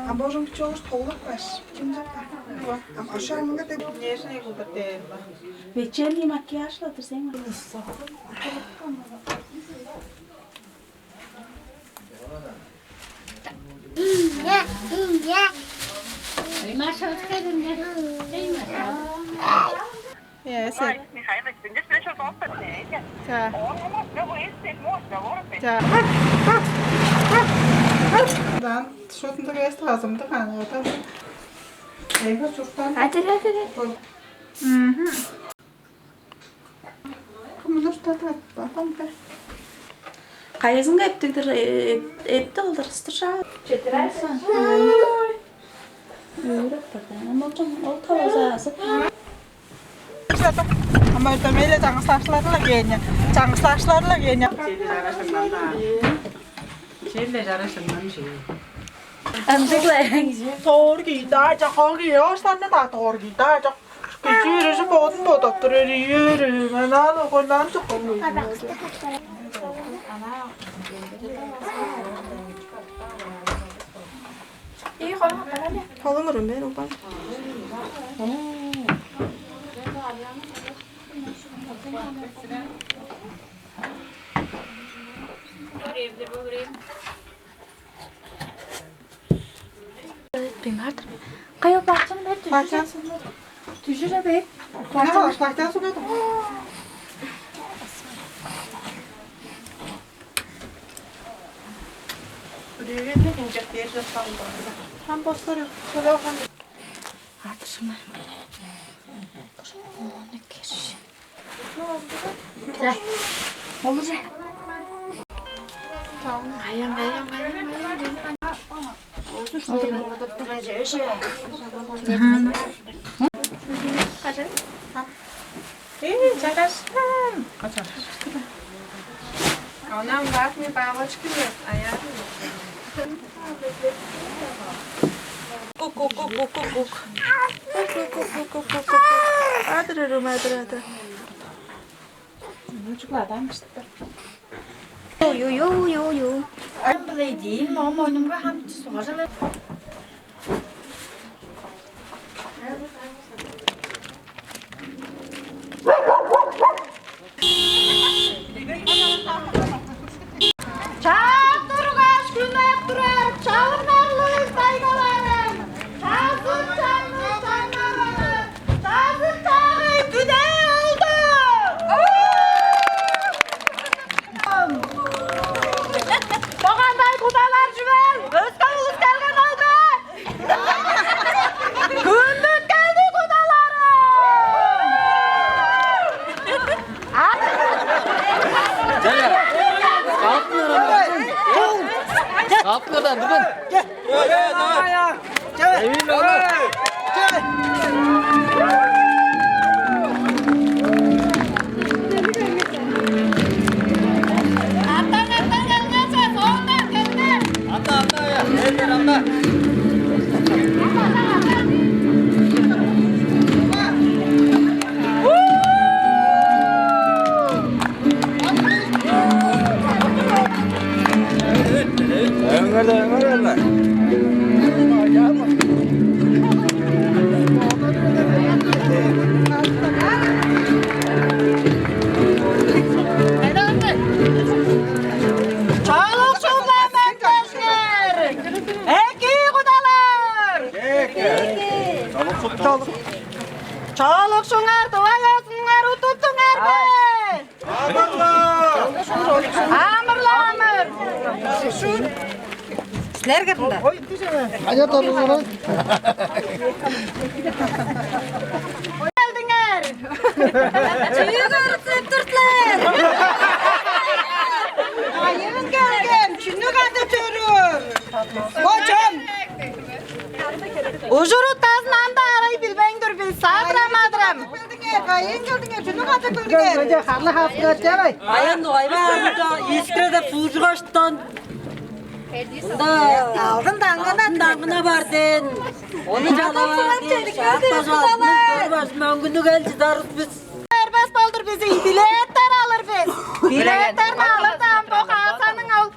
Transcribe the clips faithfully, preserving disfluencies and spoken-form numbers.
А можем чогуш толук баш. Ким жаппа? А ошо мынга деп нежный кылдыр дээр. Вечерний макияж-ла дирзең. Ийе, ийе. Ой, Маша, вот скажи мне. Эй, Маша. Э, эсек. Михайлович, ты здесь пришёл опытный, видите? За. Он может, да, выяснить, может, да, может. За. Дан шотунда эсти азымды ханы отам. Эйбе чурттан. Атыр, атыр. Мгм. Кымны уштадып атпа, хам бе. Кайызынга эптигдир, э, эп-, эпти кылдырыстыр шаа. Четирер. Өөрүп барды. Ам ол чон, ол тавазаазы. Ама это мейле чаңгыслашларла кээне. Чаңгыслашларла кээне. Черле жарашыңнан да. Черле жарашыңнан чүү. Ындыгла. Тоор кийди, чакоо кийди, оштарны да тоор кийди, чак. Кичи үрүжү бодун бодап тур, эриери. Мен аны ойланып чоккон. Ии, холуңар, холуңар мен уган. Билмейм. Кайыл бачын бер. Бачын сунду. Түжүре бер. Бачын бачын сунду. Үрегенде хинчек берип салды. Хам бостор, шолай хам. Атышына. Ону керш. Олуже. Каян, каян, каян, каян. Эй, чагашкан. Анам ватные палочки нет, а я... Кук, кук, кук, кук, кук, кук. Кук, кук, кук, кук, кук, кук. Адыр, адыр, адыр. Ю, ю, ю, ю. Ам билей дейм, ам ойнумга хам сугажалар. Чаап тургаш, хүнеп турар чалыгларывыс, тайгаларым. Чазын чаңныг чаңнарыңар, чазын чаагай бүдээ олду. Бо кандай кудалар чүвел? Өске улус келген ол бе? Хүндүткелдиг кудаларым! Чая, салыптыңар ам, салыптыңар ам, бүгүн. Эвил аны. Артан, артан келгенче, соондан келдилер. Анда, анда, я, келдилер анда. Өңер-даа, өңер-даа. Чоолуг шуглап өттүңер! Эки кудалар! Чоолуг шуңар, тывай оозуңар, уттуптуңар бе? Амыр-ла, амыр. Силерге дында. Аня торгуран. Келдиңер. Чүнү көрүп сөптүрдүлер? Айын келген, чүнү кады төрүр? Бо чон. Ужуруттазын анда арай билбейн тур бис. Садырам, адырам. Келдиңер, кайын келдиңер, чүнү кады келдиңер? Харлы хапкы чавай. Аян дугайба анда искре деп суужугаштан. Ында алдын даңгына, алдын даңгына бардың. Оны жалаваан шаап бажаатын көрбас мөңгүнү кел чыдарыс бис. Бербес болдур бизи, билеттер алыр бис. Билеттерни алырдан бо хаасаның ол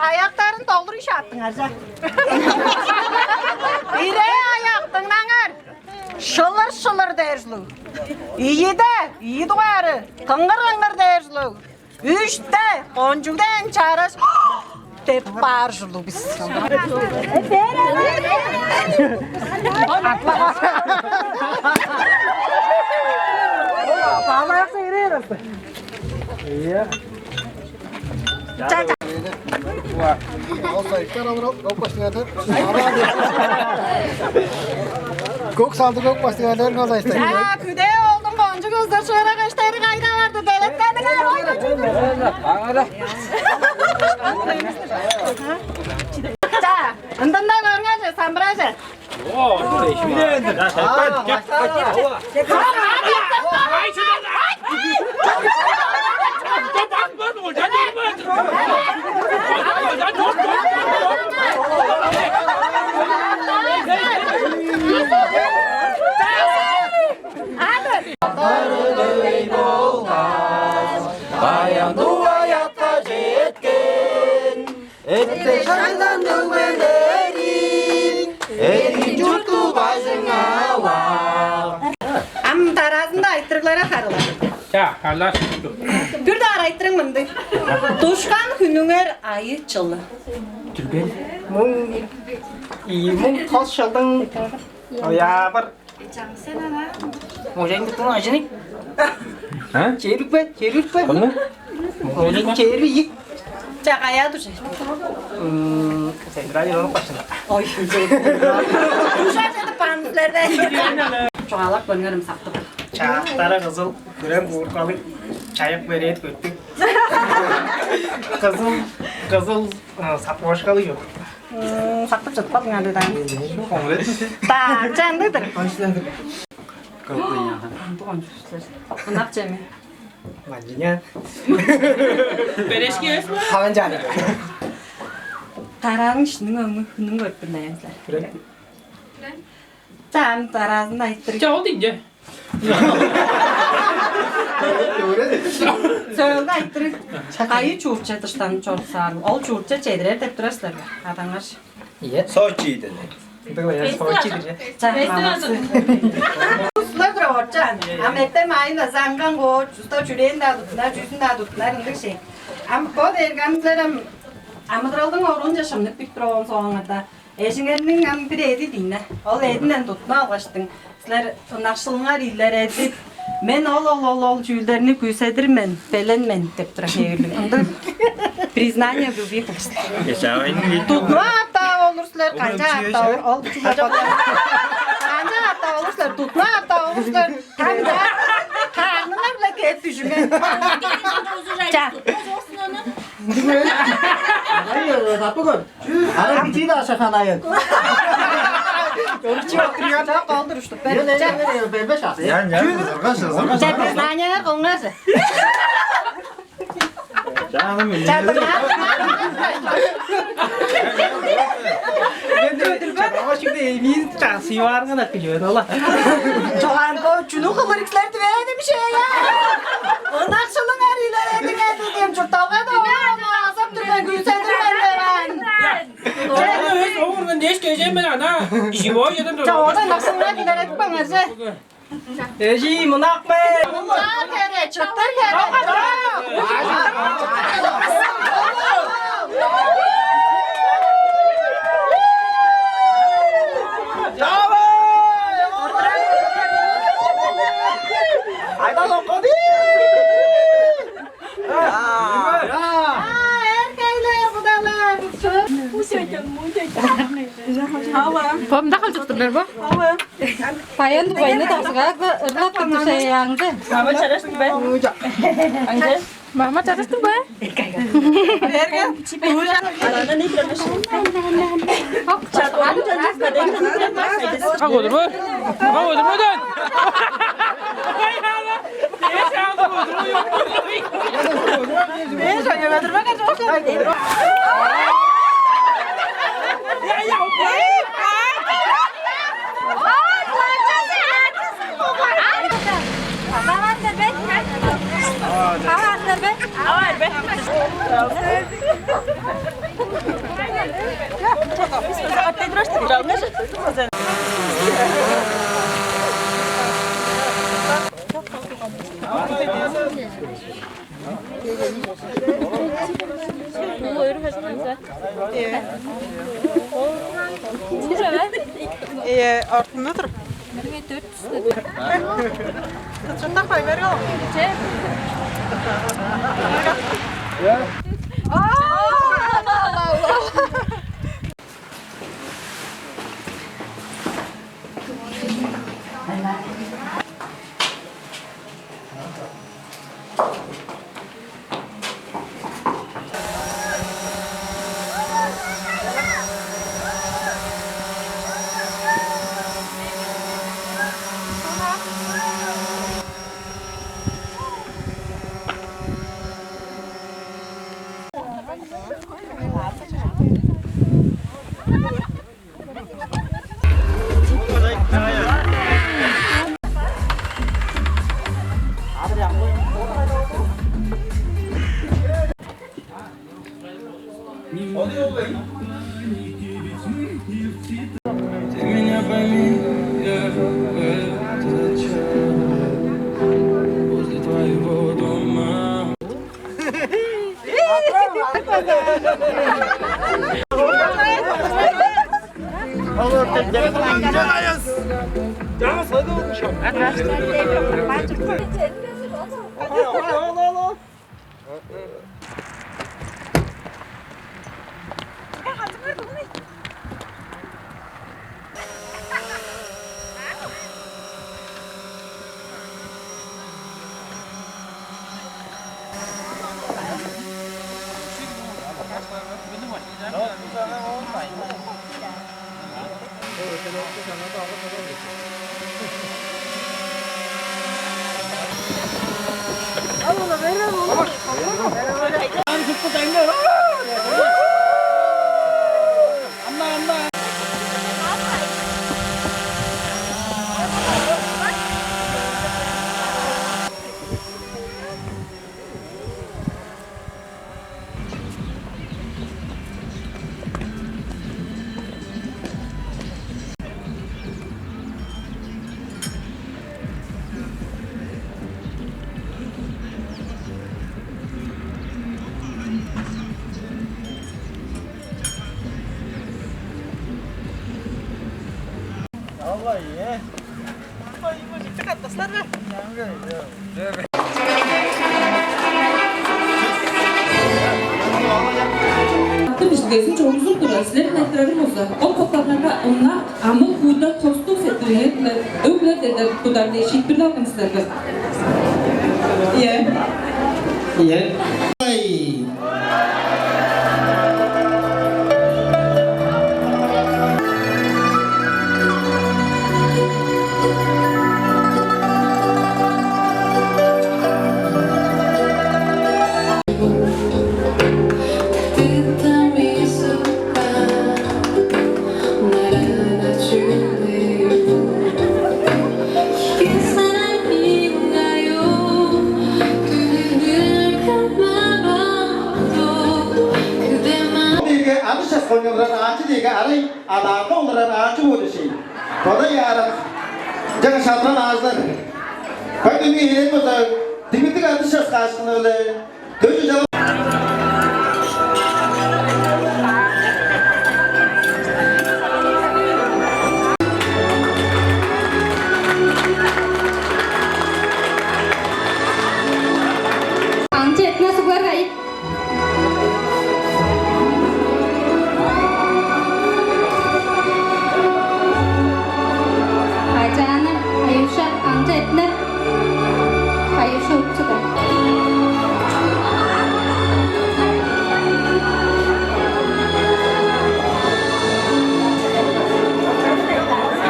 аяктарын долуруй шааттыңар же. дээр ужурлуг. Ийиде, ийи дугаары, кыңгыр-кыңгыр дээр ужурлуг. Үште, кончуг дээн чараш деп баар ужурлуг бис. Баалаякса ирээр. Ийе. Ча, ча. Ол сайыктар алыр ол, ол баштыңарда. Көк салды көк баштыңарда, ол сайыктар. Ча, күдээ олдуң кончуг кыздар шыырак эштери кайда барды? Белеткениңер ол. Аңада. Ча, ындында көрүңерже, самбыраже. Баян дугай атка жеткен. Эртте шайландыг мен эрин, эрин чурттуг бажыңавак. Ам дараазында айтырыгларга харыылаңар. Ча, харлаар шупту. Бир даар айтырыг мындыг. Душкан хүнүңер айы чылы. Дүрген. Муң, ийи муң тос чылдың ноябрь. Мужайын туттуң ажыны. А? Черүкпе, черүкпе. Кымны? Мужайын черү ийик. Ча, каяа дур сен? М, центральный рынок башында. Ой. Ужар жетип баан силерде. Чугаалап көрүңерим, сактып. Чаактары кызыл, күрен кууркалыг, чайык берет көттүг. Кызыл, кызыл, ы, сапожкалыг чок. М, сактып чыткан ыңай-даа. Так, чандыдыр? Ынак чеми. Мадиня. Берешки эвес бе? Хаван чаны. Караң ишниң өңү хүнүң көрүп билмейн силер. Чаан таразын айтыр. Ча, ол дейин же. Сөөлдү айтыр. Кайы чуурча дыштан чоруксаар? Ол чуурча чедирер деп турар силер бе? Адаңар. Ийе. Сочи деди. Ындыг-ла, я, Сочи дир, я. Ча, молодцы. Улустар турар орчаан. Ам эртем айында заңган кооч, уста чүрээн-даа туттунар, чүзүн-даа туттунар, ындыг шей. Ам бо дээрге ам силер ам амыдыралдың оруунче шымнып бүт бир оон соонда. Эжиңерниң ам бир эди диине. Ол эдинден туттуна алгаштың. Силер ынакшылыңар ийилередип, мен ол, ол, ол, ол чүүлдерни күүседир мен, белен мен деп турар хевирлиг. Ындыг признание в любви кылыштыр. Тутма апта болур силер, канча апта ол, ол чүгле канча апта болур силер, тутма апта болур силер. Канча, карныңар биле кээп дүжүңер. Ча. Ай, сатпы көр. Ара бичии-даа шаханайын. Чок, чок, чок, калдыр уштуп бер. Ча. Бербеш аз. Я, я, зыргаш, зыргаш. Ча, признание кылыңар. Чаным. Ча, мен өдүрбөм. Чаба шугда эмин часы юарган атып билип эди ола. Чоган бо чүнү кылыр киселер дивээдим шея. Ынакшылыңар илередиңер дидим чуртталга да ону азап турган күүседирмен девен. Ону өз оңурган дээш кежен мен ана. Живой жадан. Ча, одан аксыңга билер этип каңарже. Эжи, мынак бе? Мынак кере, чыттыр кере. Айда локоди. Эркейлер, кудалар. Помда калчыктырлар бо? Баян дугайны дазыга ырлап тур шаяаңды. Мама чараш турбай. Анже? Мама чараш турбай. Берге. Ана не кирмеш? Чат, аны чараш турбай. Как удурму? Как удурму дан? Э, артында тур. Чатак байберге. Аттың бижидезин чогузуп турар, силерден айтырарым болза, ол токтарнарга ынак, амыл-хууда, тостуг сеткилиңер-биле өг-бүле деде тудар дээш шиитпирлеп алган силер бе? Ийе. Ийе. Ай. Бирге адыш часкан чылдырар аачы дээге арай адаанга олурар аачы боор дижей. Бодай аарак, жана шалбыран аажылар. Бак үнү ээлээн болза, димиттиг адыш часкаашкыны-биле дөжү чалап. Аңчы этне суглар хайып. Ачааны аюша аңчы этне. Аюша утчуга.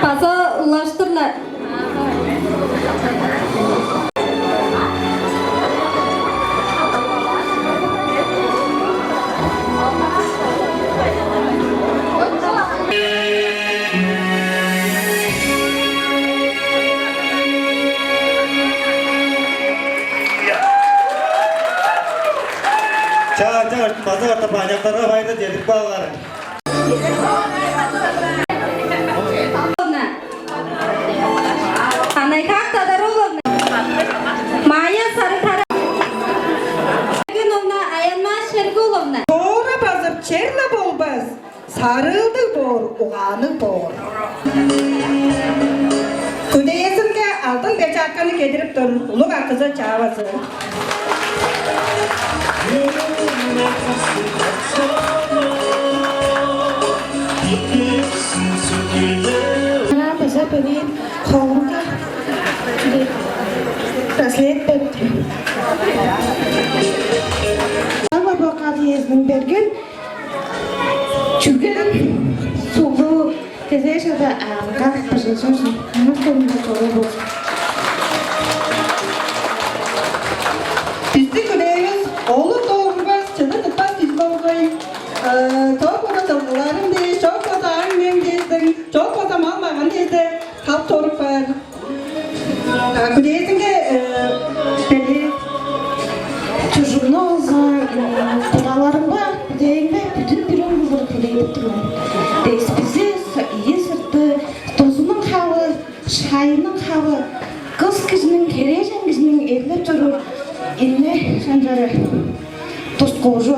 База улаштырла. Чаа, чаа, база катап аныяктарга байырда чедирип каалыңар. Анайхак Тадаруловна. Майя Сарытара. угаанныг боор. Күдээзинге алдын печатканы кедирип тур улуг акызы чаавазы. Ана база бөгейн холунга браслет берди. Ама бо кадыезин берген. Чүге сулу кезээшеде аңгак быжыжыр мынак көңүлдү көрүп болзун. Бистиң күдээвис олур доорунга чыды тыппас дис болгай. Чок бода чылгыларым дээш, чок бода аң мең дээзиң, чок бода мал маган дээзе, хап чоруп каар. Күдээзинге бели чужугну болза, кудаларымга, күдээңме бүдүн бүрүн кылдыр хүлээдип тур мен. Деспизи, ийи сырты, дузунуң хавы, шайының хавы, кыс кижиниң, херээжен кижиниң эглеп чоруур эмне шанчары. Тускуужу.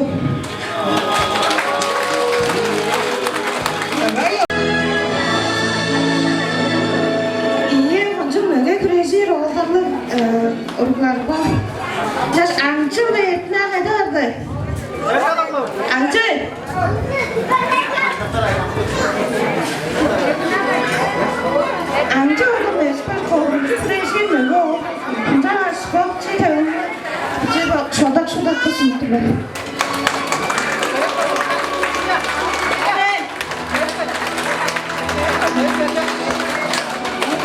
Ийе, кончуг мөге хүрежир оолдарлыг уругларга. Чаш аңчы-биле эртине кайда барды? Аңчы! Аңчы ону меспер корунчу хүрежир мөге ол. Ынчангаш бо чеден чедок шодак-шодак кызын турлар.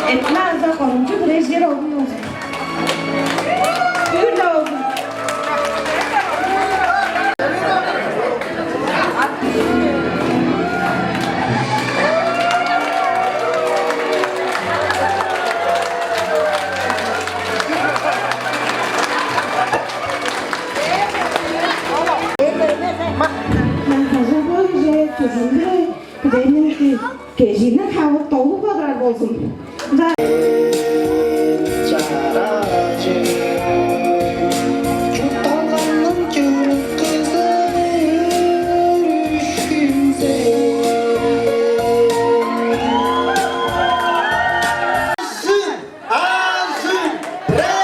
Этме аза корунчу хүрежир оглун болзун. Бүүр-даа болзун. Кежииниң хавы долу бадар болзун. Чаражы чуртталгаңның чырыккызы өрүшкүнзе. Азы, азы, бре,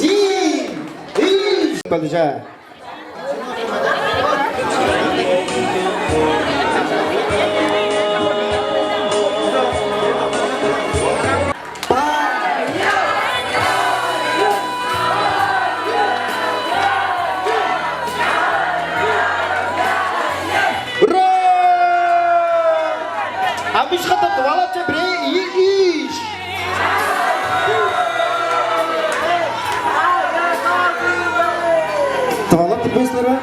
зи, ил. Балыжа. Ура! А бис катап тывалапча бирээ ийи ийш. Тывалап билбейсиңер бе?